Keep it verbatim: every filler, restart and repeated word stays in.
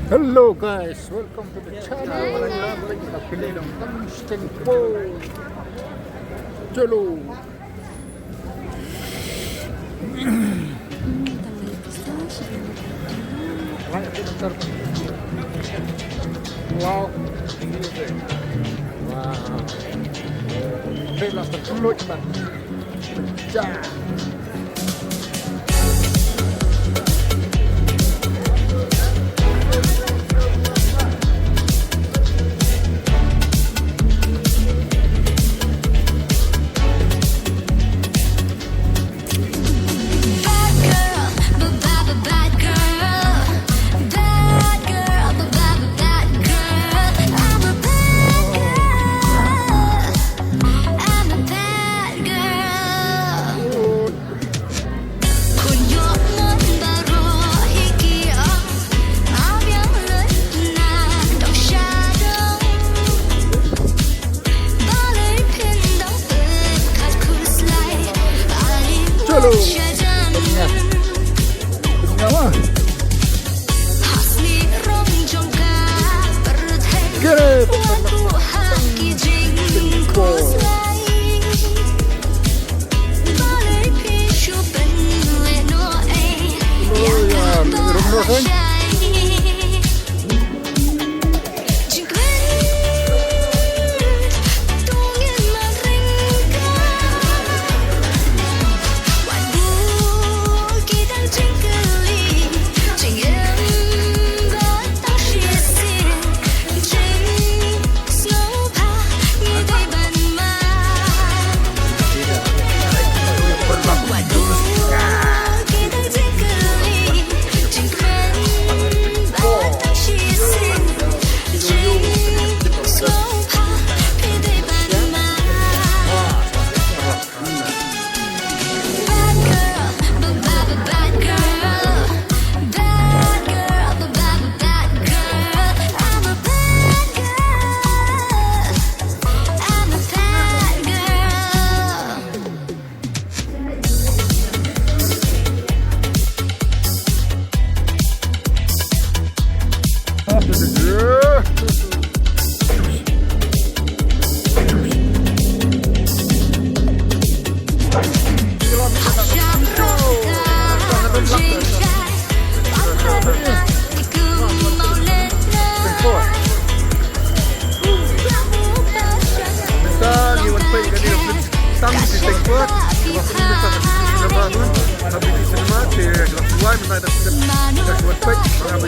Hello guys, welcome to the channel. Chalo. Wow. Wow. Bella sta fluid, man. Ja. Bad girl, ba ba ba bad girl. Bad girl, ba ba ba bad girl. I'm a bad girl. I'm a bad girl. Khun ïoh mon baroh hi ki ong. Aw biang lut na dong sha dong. Balei phin dang pynkat khuslai? Ai chalo. Sha jan. Tengah. Tengah mah. Hasni rong jong ka pyrthei. Kere. Wa tu ha ki jingkhuslai. Balei phi shu pynleh noh ei? Ïa ka ba shai. Mynta ngi wan peit kane ka film Tang Shi Teng Puat, kaba film mynta ka cinema, ha B T Cinema, te ka la pynlait mynta ka film, ka wan peit, ka ba